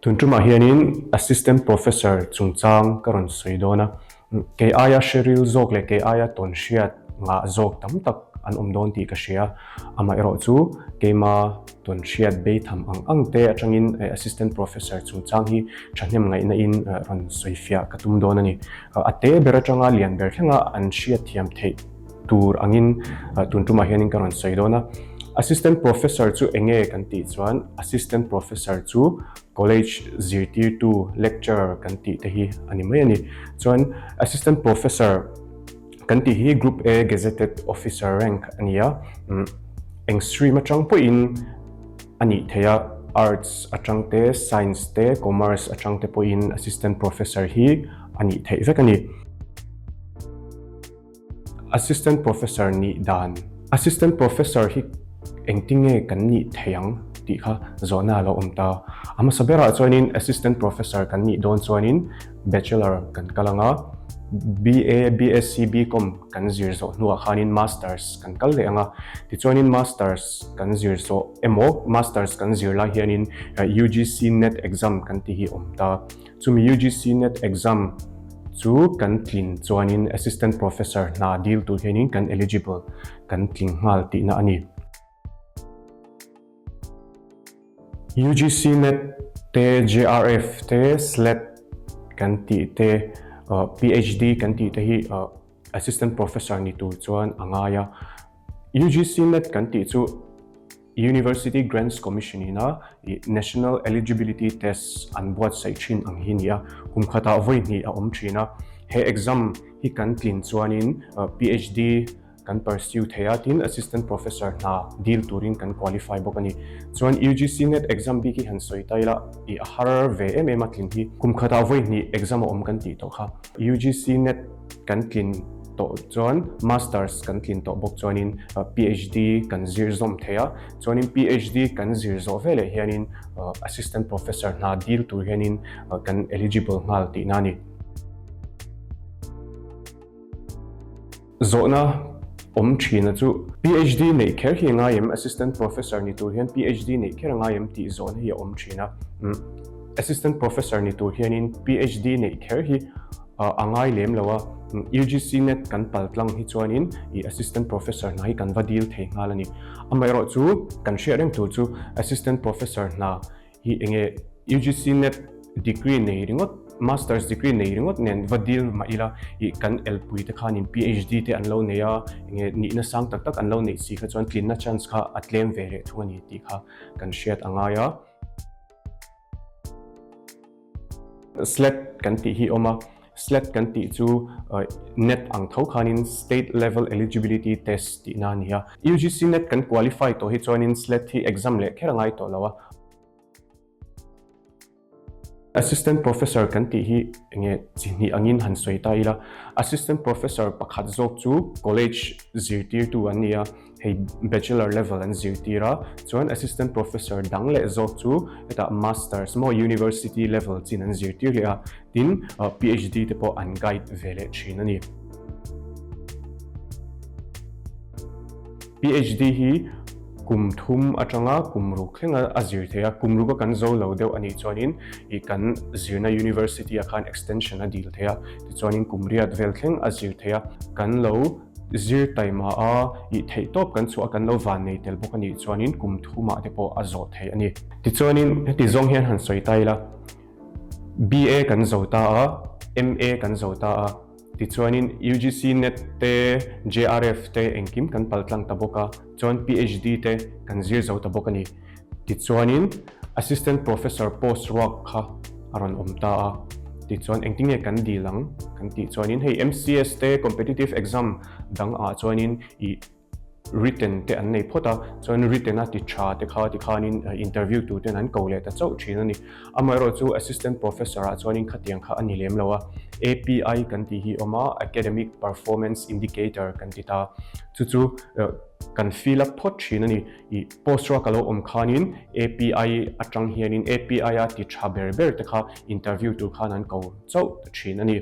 Tun tumah hianin Assistant Professor chungchang ka rawn sawi dawn a, kei aia hreril zawk leh kei aia tawnhriat ngah zawk tam tak an awm dawn tih ka hria. Amaherawh chu keima tawnhriat beitham ang ang te atangin Assistant Professor chungchang hi thahnem ngaihna in rawn sawifiah ka tum dawn a ni. A te ber atanga lian ber thlenga an hriatthiam theih tur angin tun tumah hianin ka rawn sawi dawn a. Assistant Professor chu enge kan tih chuan Assistant Professor chu College zirtirtu, lecturer, kan tih te hi a ni mai a ni. Chuan Assistant Professor kan tih hi Group A Gazetted Officer rank a ni a, eng stream atang pawhin a nih theih a, Arts atang te, Science te, Commerce atang te pawhin Assistant Professor hi a nih theih vek a ni. Assistant Professor nih dan. Assistant Professor hi engtinge kan nih thei ang tih kha zawhna a lo awm ta. A hmasa berah chuanin Assistant Professor kan nih dawn chuanin Bachelor kan kal ang a, BA, BSc, BCom kan zir zawh hnuah khanin Masters kan kal leh ang a. Tichuanin Masters kan zir zawh emaw Masters kan zir lai hianin UGC net exam kan tih hi a awm ta. Chumi UGC net exam chu kan tlin chuanin Assistant Professor hna dil tur hianin kan eligible, kan tling nghal tihna a ni. UGC net te, JRF te, SLET kan tih te, PhD kan tih te hi Assistant Professor ni tur chuan a ngai a. UGC net kan tih chu University Grants Commission ina National Eligibility Test an buatsaih thin ang hi nia, kum khatah vawi hnih a awm thin a. He exam hi kan tlin chuanin PhD kan pursue thei a, tin Assistant Professor hna dil turin kan qualify bawk a ni. Chuan UGC net exam bik hi han sawi ta ila i a har ve em em a tlin hi. Kum khatah vawi hnih exam a awm kan tih tawh kha. UGC net kan tlin tawh chuan Masters kan tlin tawh bawk chuanin PhD kan zir zawm thei a, chuanin PhD kan zir zawh veleh hianin Assistant Professor hna dil tur hianin kan eligible nghal tihna a ni. Zawhna awm thina chu PhD neih kher hi a ngai em? Assistant Professor ni tur hian PhD neih kher a ngai em tih zawhna hi a awm thin a. Assistant Professor ni tur hianin PhD neih kher hi a ngai lem lo a, UGC net kan pal tlang hi chuanin i Assistant Professor hna hi kan va dil thei nghal a ni. Amaherawh chu kan hriat reng tur chu Assistant Professor hna hi enge UGC net degree nei ringawt, Masters degree nei ringawt nen va dil mah ila i kan elpui te khanin PhD te an lo nei a, enge nihna sang tak tak an lo neih si kha chuan tlinna chance kha a tlem ve leh thung a ni tih kha kan hriat a ngai a. SLET kan tih hi awm a, SLET kan tih chu net ang tho khanin State Level Eligibility Test tihna a ni a. UGC net kan qualify tawh hi chuanin SLET hi exam leh kher a ngai tawh lo a. Assistant Professor kan tih hi enge chi hnih angin han sawi ta ila, Assistant Professor pakhat zawk chu college zirtirtu an ni a, Hei bachelor level an zirtir a, chuan assistant professor dang leh zawk chu hetah masters maw university level chin an zirtir leh a, tin PhD te pawh an guide ve leh thin a ni. PhD hi kum thum atanga kum ruk thleng a zir thei a, kum ruka kan zo lo deuh a nih chuanin ih kan zirna university ah khan extension a dil thei a, tichuanin kum riat vel thleng a zir thei a, kan lo Zir taima a ih theih tawp kan chhuah a kan lo van nei tel bawk a nih chuanin kum thumah te pawh a zawh theih a ni. Tichuanin heti zawng hian han sawi ta ila, BA kan zo ta a, MA kan zo ta a, tichuanin UGC net te, JRF te engkim kan paltlang ta bawk a, chuan PhD te kan zir zo ta bawk a ni. Tichuanin Assistant Professor post ruak kha a rawn awm ta a, tichuan engtinge kan dil ang kan tih chuanin hei MCS te competitive exam dang ah chuanin ih written te an nei phawt a, chuan written a ti tha te kha tikhanin interview tur ten an ko leh ta chauh thin a ni. Amaherawh chu Assistant Professor ah chuanin khatiang kha a ni lem lo a, API kan tih hi a awm a, Academic Performance Indicator kan ti ta, chu chu kan fill up phawt thin a ni. I post ruak a lo awm khanin API atang hianin API a ti tha ber ber te kha interview tur khan an ko chauh ta thin a ni.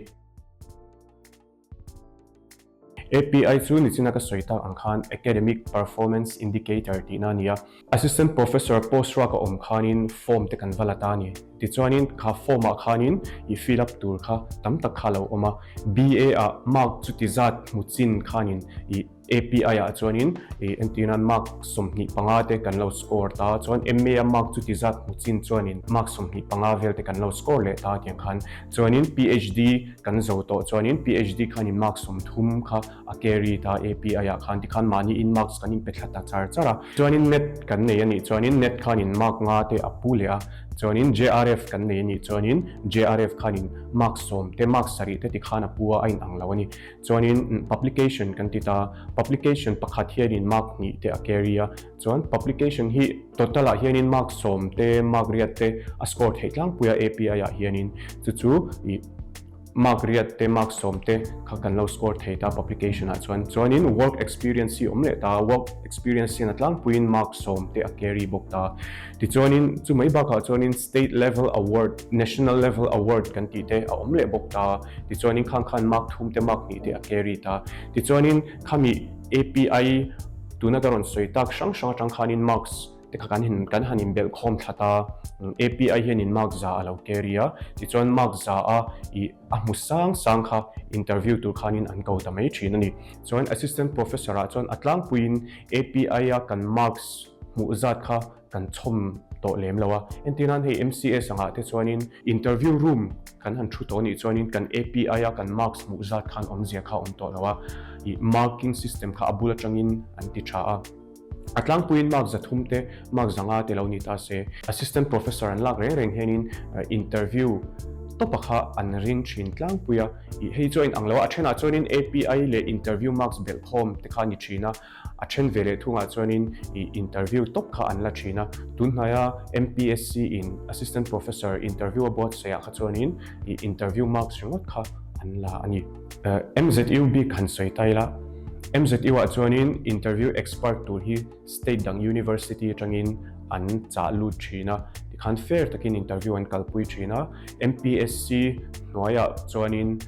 API chu nichina ka sawi tak ang khan Academic Performance Indicator tihna a ni a. Assistant Professor post ruak a awm khanin form te kan va la ta a ni. Tichuanin kha form ah khanin i fill up tur kha tam tak kha a lo awm a. BA ah mark chuti zat hmu chin khanin i API ah chuanin i entirnan mark 25 te kan lo score ta chuan MA a mark chuti zat hmu chin chuanin mark 25 vel te kan lo score leh ta tiang khan chuanin PhD kan zo tawh chuanin PhD khanin mark 30 kha a carry ta API ah khan tikhan mahni in marks kan inpe thla ta char char a. Chuanin net kan nei a nih chuanin net khanin mark nga te a pu leh a, chuanin JRF kan nei a nih chuanin JRF khanin mark 10 te mark 7 te tikhan a pu a, a inang lo a ni. Chuanin publication kan ti ta, publication pakhat hianin mark 2 te a carry a, chuan publication hi total ah hianin mark 10 te mark 8 te a score theih tlangpui a API ah hianin chu chu ih Mark 8 te mark 10 te kha kan lo score thei ta publication ah chuan. Chuanin work experience hi awm leh ta, work experience hian a tlangpuiin mark 10 te a carry bawk ta. Tichuanin chu mai bakah chuanin state level award, national level award kan tih te a awm leh bawk ta. Tichuanin khang khan mark 3 te mark 2 te a carry ta. Tichuanin khami API tuna ka rawn sawi tak hrang hrang atang khanin marks te kha kan hin kan han inbelh khawm thlat a, API hianin mark za a lo carry a, tichuan mark za a ih a hmu sang sang kha interview tur khanin an ko ta mai thin a ni. Chuan assistant professor ah chuan a tlangpuiin API a kan marks hmuh zat kha kan chhawm tawh lem lo a, entir nan hei MCS angah te chuanin interview room kan han thu tawh nih chuanin kan API a kan marks hmuh zat khan awmzia kha a awm tawh lo a, ih marking system kha a bul atangin an ti tha a. A tlangpuiin mark 300 te, mark 500 te lo ni ta se. Assistant Professor an lak reng reng hianin interview tawpa kha an ring thin tlangpui a. Ih hei chu a inang lo a, a thenah chuanin API leh interview marks belhkhawm te kha a ni thin a, a then ve leh thungah chuanin ih interview tawp kha an la thin a. Tunhnaia MPSC in Assistant Professor interview a buatsaihah kha chuanin ih interview marks ringawt kha an la a ni. MZU bik han sawi ta ila, MZU ah chuanin interview expert tur hi state dang university atangin an chah lut thin a, tikhan fair takin interview an kalpui thin a. MPSC hnuaiah chuanin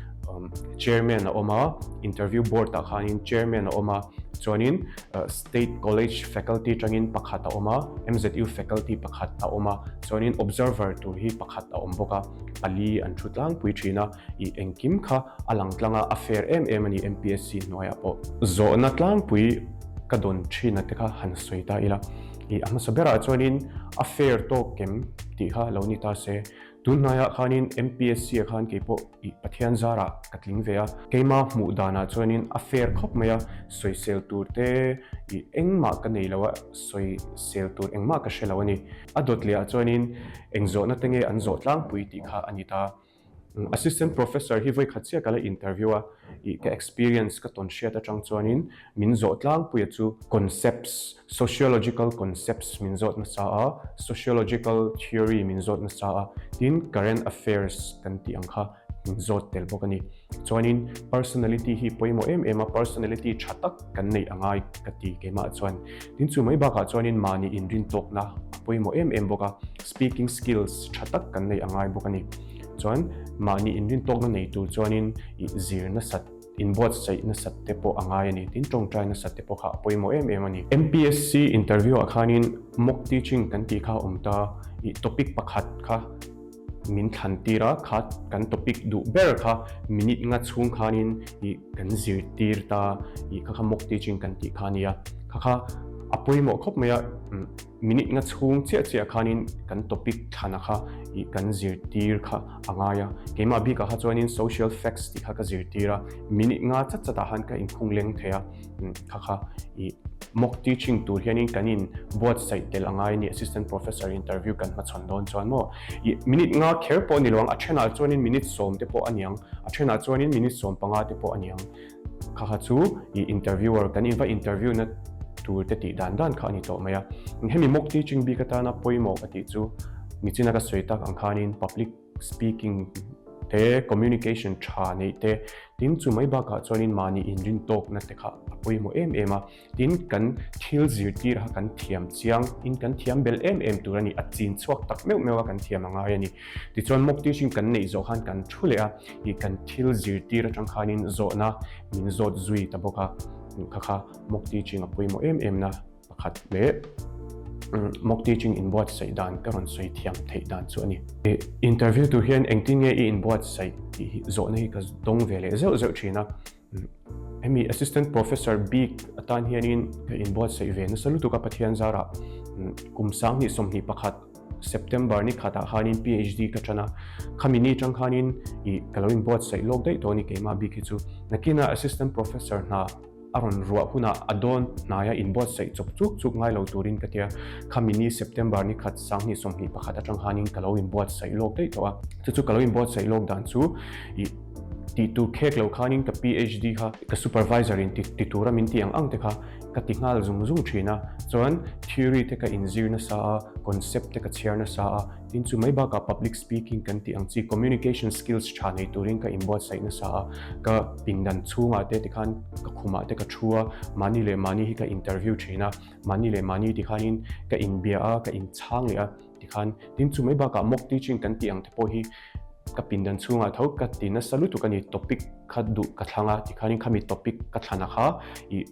chairman a awm a, interview board ah khanin chairman a awm a, chuanin state college faculty atangin pakhat a awm a, MZU faculty pakhat a awm a, chuanin observer tur hi pakhat a awm bawk a, pali an thu tlangpui thin a. I engkim kha a lang tlang a, a fair em em a ni MPSC hnuaiah pawh. Zawhna tlangpui ka dawn thin a te kha han sawi ta ila. I a hmasa berah chuanin a fair tawk kem tih kha lo ni ta se. Tun hnaiah khanin MPSC ah khan keipawh i Pathian zarah ka tling ve a. Keima hmuh danah chuanin a fair khawp mai a, sawisel tur te i engmah ka nei lo a, sawisel tur engmah ka hre lo a ni. A dawt lehah chuanin eng zawhna te nge an zawh tlangpui tih kha a ni ta. Assistant Professor hi vawi khat chiah ka la interview a, ih ka experience ka tawn hriat atang chuanin min zawh tlangpuia chu concepts, sociological concepts min zawt nasa a, sociological theory min zawt nasa a, tin current affairs kan tih ang kha min zawt tel bawk a ni. Chuanin personality hi pawimawh em em a, personality tha tak kan neih a ngai ka ti keimah chuan. Tin chu mai bakah chuanin mahni inrintawkna a pawimawh em em bawk a, speaking skills tha tak kan neih a ngai bawk a ni. Chuan mahni inrintawkna nei tur chuanin ih zir nasat, inbuatsaih nasat te pawh a ngai a ni. Tin tawngtai nasat te pawh kha a pawimawh em em a ni. MPSC interview ah khanin mock teaching kan tih kha a awm ta, ih topic pakhat kha min thlan tir a, kha kan topic duh ber kha minute nga chhung khanin ih kan zirtir ta, ih kha kha mock teaching kan tih kha a ni a, kha kha a pawimawh khawp mai a. Minute nga chhung chiah chiah khanin kan topic thlana kha ih kan zirtir kha a ngai a, keimah bikah kha chuanin social facts tih kha ka zirtir a, minute nga chat chatah khan ka inkhung leng thei a, kha kha ih mock teaching tur hianin kan in buatsaih tel a ngai a ni, assistant professor interview kan hmachhawn dawn chuan maw ih minute nga kher pawh ni lo ang, a thenah chuanin minute 10 te pawh a niang, a thenah chuanin minute 15 te pawh a niang. Kha kha chu i interviewer kan inva interview na tur te tih dan dan kha a ni tawh mai a. Hemi mock teaching bik atana pawimawh ka tih chu nichina ka sawi tak ang khanin public speaking te, communication tha neih te, tin chu mai bakah chuanin mahni inrintawkna te kha a pawimawh em em a. Tin, kan thil zirtir kha kan thiam chiang in kan thiam bel em em tur a ni, a chin chhuak tak meuh meuh a kan thiam a ngai a ni. Tichuan mock teaching kan neih zawh khan kan thu leh a, ih kan thil zirtir atang khanin zawhna min zawt zui ta bawk a, kha kha mock teaching a pawimawh em em na pakhat leh mock teaching inbuatsaih dan ka rawn sawi thiam theih dan chu a ni. Interview tur hian engtin nge i inbuatsaih tih hi zawhna hi ka dawng ve leh zeuh zeuh thin a. Hemi Assistant Professor bik atan hianin ka inbuatsaih ve nasa lutuk a Pathian zarah kum 2021 September ni khatah khanin PhD ka tan a, khami ni tang khanin ih ka lo inbuatsaih lawk daih tawh a ni keimah bik hi chu. Nakinah Assistant Professor hna a rawn ruah hunah a dawn hnaia inbuatsaih chawp chuk chuk ngai lo turin ka tia, khami ni September ni khat 2021 atang khanin ka lo inbuatsaih lawk daih tawh a. Chu chu ka lo inbuatsaih lawk dan chu ih Tih tur khek lo khanin ka PhD kha ka supervisor in ti tura min ti ang ang te kha ka ti nghal zung zung thin a, chuan theory te ka inzir nasa a, concept te ka chhiar nasa a, tin chu mai bakah public speaking kan tih ang chi communication skills tha nei turin ka inbuatsaih nasa a, ka pindan chhungah te tikhan ka khumah te ka thu a, mahni leh mahni hi ka interview thin a, mahni leh mahni tikhanin ka inbia a, ka inchhang leh a. Tikhan tin chu mai bakah mock teaching kan tih ang te pawh hi ka pindan chhungah tho ka ti nasa lutuk a ni, topic kha duh ka thlang a, tikhanin khami topic ka thlana kha ih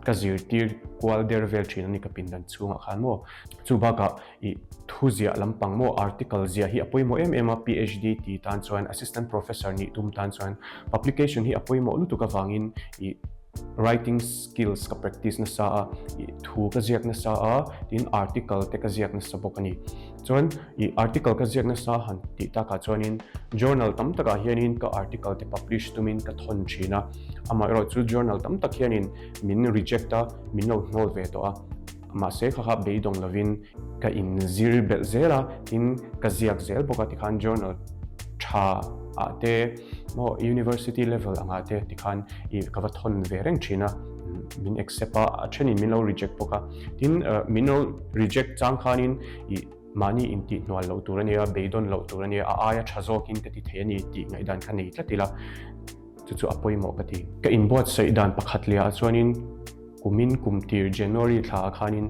ka zirtir kual der vel thin a ni ka pindan chhungah khan maw. Chu bakah ih thu ziah lampang maw article ziah hi a pawimawh em em a, PhD ti tan chuan assistant professor nih tum tan chuan publication hi a pawimawh lutuk avangin ih Writing skills ka practice nasa a, ih thu ka ziak nasa a, tin article te ka ziak nasa bawk a ni. Chuan ih article ka ziak nasa han tih takah chuanin journal tam takah hianin ka article te publish tumin ka thawn thin a, amaherawh chu journal tam tak hianin min reject a, min lo hnawl ve tawh a. Mahse kha kha beidawng lovin ka inzir belh zel a, tin ka ziak zel bawk a tikhan journal tha ah te maw university level angah te tikhan ih ka va thawn ve reng thin a, min accept a, a thenin min lo reject bawk a, tin min lo reject chang khanin ih mahni intihhnual loh tur a nia, beidawn loh tur a nia, a aia tha zawkin ka ti thei a ni tih ngaihdan kha nei tlat ila. Chu chu a pawimawh ka ti. Ka inbuatsaih dan pakhat leh ah chuanin kumin kum tir January thla ah khanin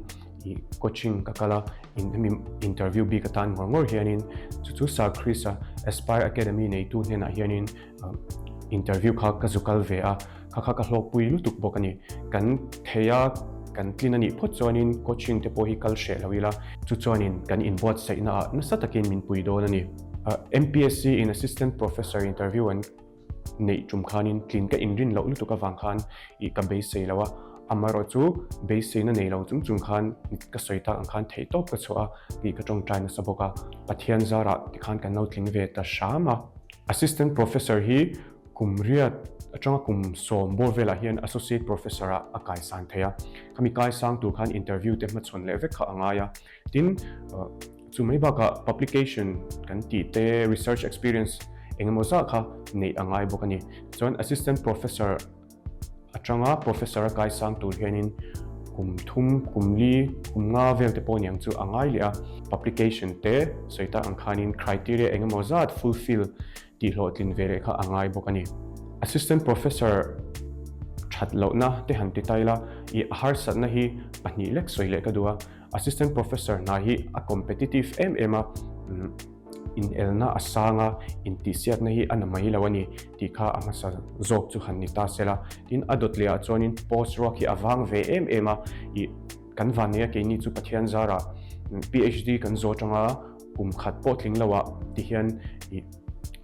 ih coaching ka kal a, in hemi interview bik atan ngawr ngawr hianin chu chu Sir Chris-a Aspire Academy neitu hnenah hianin interview kha ka zu kal ve a, kha kha ka hlawkpui lutuk bawk a ni. Kan thei a, kan tlin a nih phawt chuanin coaching te pawh hi kal hreh lo ila, chu chuanin kan inbuatsaihna ah nasa takin min pui dawn a ni. MPSC in Assistant Professor interview an neih tum khanin tlin ka inrin loh lutuk avang khan ih ka beisei lo a, amaherawh chu beiseina nei lo chung chung khan ka sawi tak ang khan theih tawp ka chhuah a tih ka tawngtai nasa bawk a, Pathian zarah tikhan kan lo tling ve ta hram a. Assistant Professor hi kum riat atanga kum sawm bawr velah hian Associate Professor ah a kaisang thei a, khami kaisang tur khan interview te hmachhawn leh vek kha a ngai a, tin Chu mai bakah publication kan tih te, research experience eng emaw zah kha neih a ngai bawk a ni. Chuan assistant professor atanga professor a kaisang tur hianin kum thum, kum li, kum nga vel te pawh niang chu a ngai leh a. Publication te sawi tak ang khanin criteria eng emaw zat fulfill tih hlawhtlin ve leh kha a ngai bawk a ni. Assistant professor that lohna te han ti ta ila, ih a harsatna hi pahnih lek sawi leh ka duh a. Assistant Professor hna hi a competitive em em a, inelna a sang a, intihsiakna hi a na mai lo a ni tih kha a hmasa zawk chu han ni ta se la. Tin, a dawt lehah chuanin post ruak hi a vang ve em em a, ih kan vanneia keini chu Pathian zarah PhD kan zawt anga kum khat pawh tling lo ah ti hian ih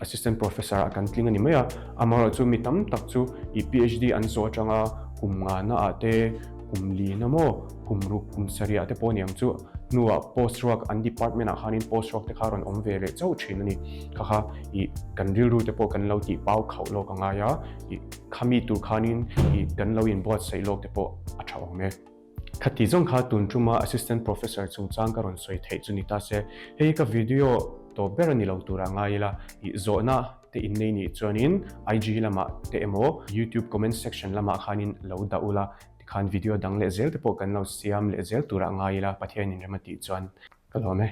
Assistant Professor ah kan tling a ni mai a, amaherawh chu mi tam tak chu ih PhD an zawh atanga kum ngana ah te, kum lin a maw, kum ruk, kum sarih ah te pawh niang chu hnuah post ruak an department ah khanin post ruak te kha rawn awm ve leh chauh thin a ni. Kha kha ih kan rilru te pawh kan lo tih pau khauh lawk a ngai a, ih khami tur khanin ih kan lo inbuatsaih lawk te pawh a tha awm e. Khati zawng kha tun tuma Assistant Professor chungchang ka rawn sawi theih chu ni ta se, hei ka video tawp ber a ni lo tura ngai ila, ih zawhna te in nei nih chuanin IG lamah te emaw YouTube comment section lamah khanin lo dah ula, tikhan video dang leh zel te pawh kan lo siam leh zel tura ngai ila Pathianin rem a tih chuan ka lawm e.